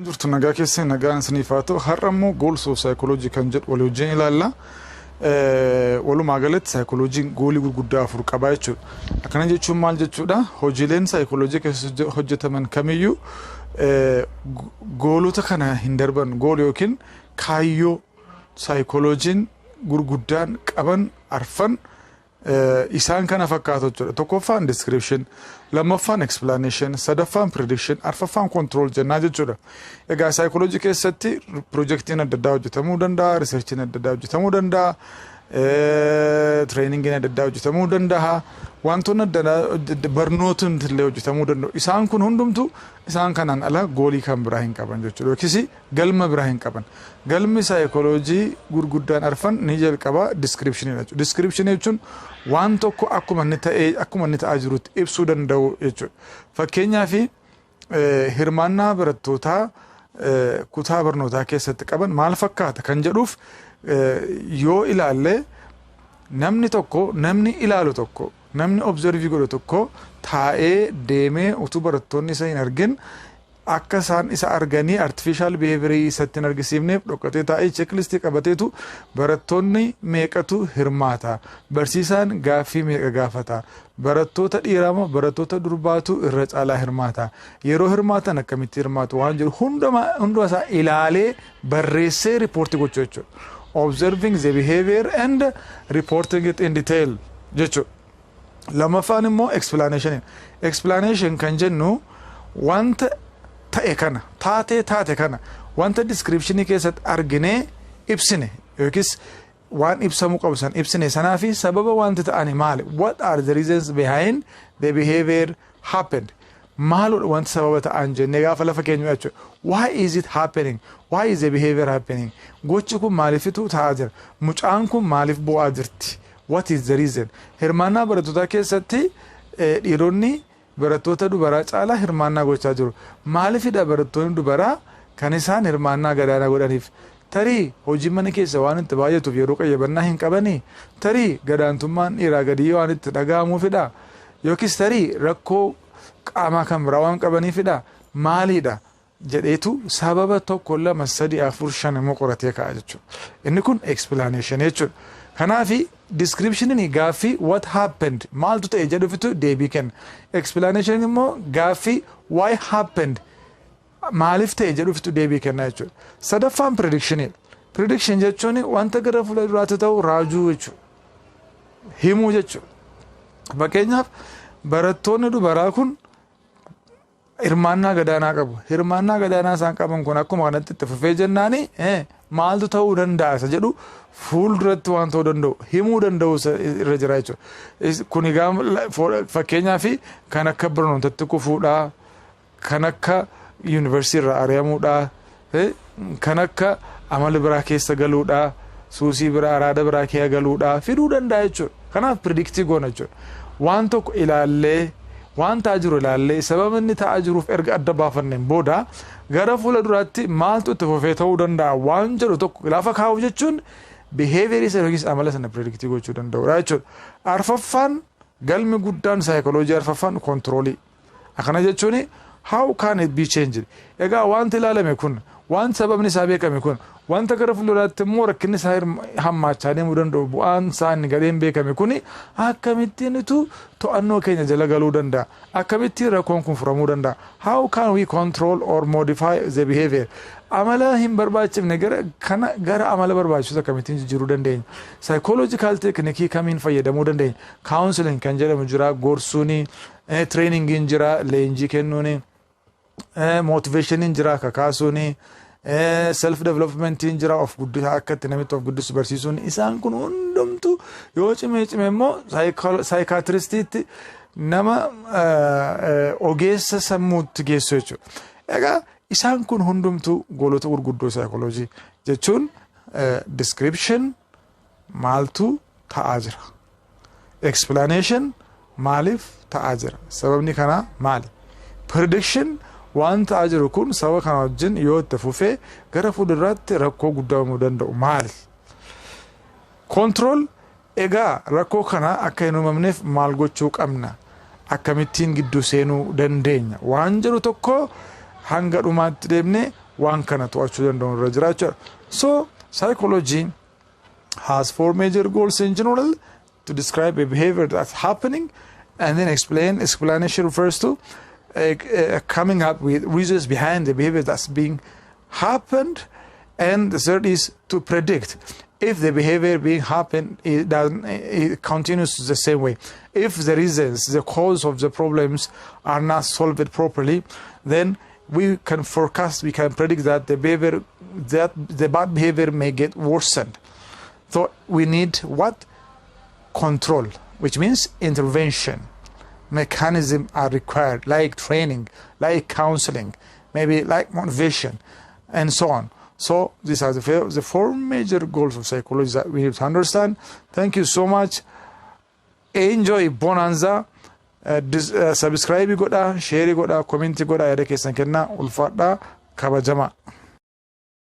Jirtu nagaa keessa, nagaan isiniif haa ta'u. Har'a immoo goals of psychology kan jedhu walii wajjin ilaalla. Walumaa galatti saayikolojiin goalii gurguddaa afur qaba jechuudha. Akkana jechuun maal jechuudha? Hojiileen saayikoloojii keessatti hojjetaman kamiyyuu goalota kana hin darban. Goal yookiin kaayyoo saayikolojiin gurguddaan qaban arfan isaan kana fakkaatu jechuudha. Tokkoffaan description, lammaffaan explanation, sadaffaan prediction, arfaffaan control jennaa jechuudha. Egaa saayikoloojii keessatti piroojeektiin adda addaa hojjetamuu danda'a, researchiin adda addaa hojjetamuu danda'a, trainingiin adda addaa hojjetamuu danda'a, wantoonni adda addaa barnootni illee hojjetamuu danda'u. Isaan kun hundumtu isaan kanaan ala goalii kan biraa hin qaban jechuudha. Yookiis galma biraa hin qaban. Galmi saayikoloojii gurguddaan arfan ni jalqaba descriptionii jechuudha. Descriptionii jechuun waan tokko akkuma inni ta'ee, akkuma inni ta'aa jirutti ibsuu danda'u jechuudha. Fakkeenyaaf, hirmaannaa barattootaa kutaa barnootaa keessatti qaban maal fakkaata kan jedhuuf yoo ilaalle, namni tokko, namni ilaalu tokko, namni observe godhu tokko taa'ee deemee utuu barattoonni isa hin argin, akka isaan isa arganii artificial behaviorii isatti hin argisiifneef dhokatee taa'ee checklistii qabateetu barattoonni meeqatu hirmaata, barsiisaan gaaffii meeqa gaafata, barattoota dhiiraa moo barattoota durbaatu irra caalaa hirmaata, yeroo hirmaatan akkamitti hirmaatu waan jedhu hunduma isaa ilaalee barreessee reportii gochuu jechuudha. Observing the behavior and reporting it in detail jechuudha. Lammaffaan immoo explanation. Explanation kan jennu wanta ta'e kana, taatee taate kana, wanta descriptionii keessatti arginee ibsine yookiis waan ibsamuu qabu san ibsine sanaa fi sababa wanti ta'ani maali? What are the reasons behind the behavior happened? Maaludha wanti sababa ta'an jennee gaafa lafa keenyu jechuudha. Why is it happening? Why is the behavior happening? Gochi kun maaliifitu ta'aa jira? Mucaan kun maaliif bu'aa jirti? What is the reason? Hirmaannaa barattootaa keessatti dhiironni barattoota dubaraa caalaa hirmaannaa gochaa jiru. Maaliifidha barattoonni dubaraa kan isaan hirmaannaa gadaanaa godhaniif? Tarii hojii mana keessa waan itti baay'atuuf yeroo qayyabannaa hin qabanii? Tarii gadaantummaan dhiiraa gadii waan itti dhaga'amuufidha? Yookiis tarii rakkoo qaamaa kan biraa waan qabaniifidha? Maaliidha? Jedheetu sababa tokko, lama, sadi, afur, shan immoo qoratee ka'a jechuudha. Inni kun explanation jechuudha. Kanaafi descriptioniin gaaffii "what happened", maaltu ta'e jedhuufitu deebii kenna. Explanation immoo gaaffii "why happened", maaliif ta'e jedhuufitu deebii kenna jechuudha. Sadaffaan predictionidha. Prediction jechuun wanta gara fuula duraatti ta'u raajuu jechuudha. Himuu jechuudha. Fakkeenyaaf, barattoonni dubaraa kun hirmaannaa gadaanaa qabu. Hirmaannaa gadaanaa isaan qaban kun akkuma kanatti itti fufee jennaani maaltu ta'uu danda'a isa jedhu fuulduratti waan ta'uu danda'u himuu danda'u irra jira jechuudha. Kun egaa fakkeenyaaf kan akka barnootatti kufuudhaa, kan akka yuunivarsiitii irraa ari'amuudhaa, kan akka amala biraa keessa galuudhaa, suusii biraa, araada biraa keessa galuudhaa fiduu danda'a jechuudha. Kanaaf predictii goona jechuudha. Waan tokko ilaallee, waan ta'aa jiru ilaallee, sababa inni ta'aa jiruuf erga adda baafanneen booda gara fuula duraatti maaltu itti fufee ta'uu danda'a waan jedhu tokko lafa kaa'u jechuun behaviorii sana yookiis amala sana predictii gochuu danda'udha jechuudha. Arfaffaan, galmi guddaan saayikoloojii arfaffaan controlii. Akkana jechuun how can it be changed? Egaa wanti ilaalame kun, waan sababni isaa beekame kun, wanta gara fuulduraatti immoo rakkinni isaa hammaachaa deemuu danda'u, bu'aan isaa inni gadheen beekame kuni akkamittiinitu to'annoo keenya jala galuu danda'a? Akkamittiin rakkoon kun furamuu danda'a? How can we control or modify the behavior? Amala hin barbaachifne gara kana gara amala barbaachisu akkamittiin jijjiiruu dandeenya? Psychological technique kamiin fayyadamuu dandeenya? Counseling kan jedhamu jira, gorsuuni, trainingiin jira, leenjii kennuuni, motivationiin jira, kakaasuuni, self developmentiin jira, of guddisaa, akka itti namitti of guddisu barsiisuun. Isaan kun hundumtu yoo cimee cime immoo psychiatristiitti, nama ogeessa sammuutti geessu jechuudha. Egaa isaan kun hundumtuu goalota gurguddoo saayikooloojii jechuun description, maaltu ta'aa jira? Explanation, maaliif ta'aa jira? Sababni kanaa maali? Prediction, waan ta'aa jiru kun sababa kana wajjin yoo itti fufee gara fuulduraatti rakkoo guddaa uumuu danda'u maali? Control, egaa rakkoo kana akka hin uumamneef maal gochuu qabna? Akkamittiin gidduu seenuu dandeenya? Waan jedhu tokko hanga dhumaatti deemnee Waan kana to'achuu danda'u irra jira jechuudha. So psychology has four major goals in general: to describe a behavior that's happening and then explain. Explanation refers to coming up with reasons behind the behavior that's being happened, and the third is to predict if the behavior being happened, it doesn't, it continues the same way. If the reasons, the cause of the problems are not solved properly, then we can forecast, we can predict that the behavior, that the bad behavior may get worsened. So we need what? Control, which means intervention mechanism are required, like training, like counseling, maybe like motivation, and so on. So these are the four major goals of psychology that we need to understand. Thank you so much. Enjoy Bonanza. Subscribe godhaa, share godhaa, comment godhaa, yaada keessan kennaa, ulfaadhaa, kabajamaa.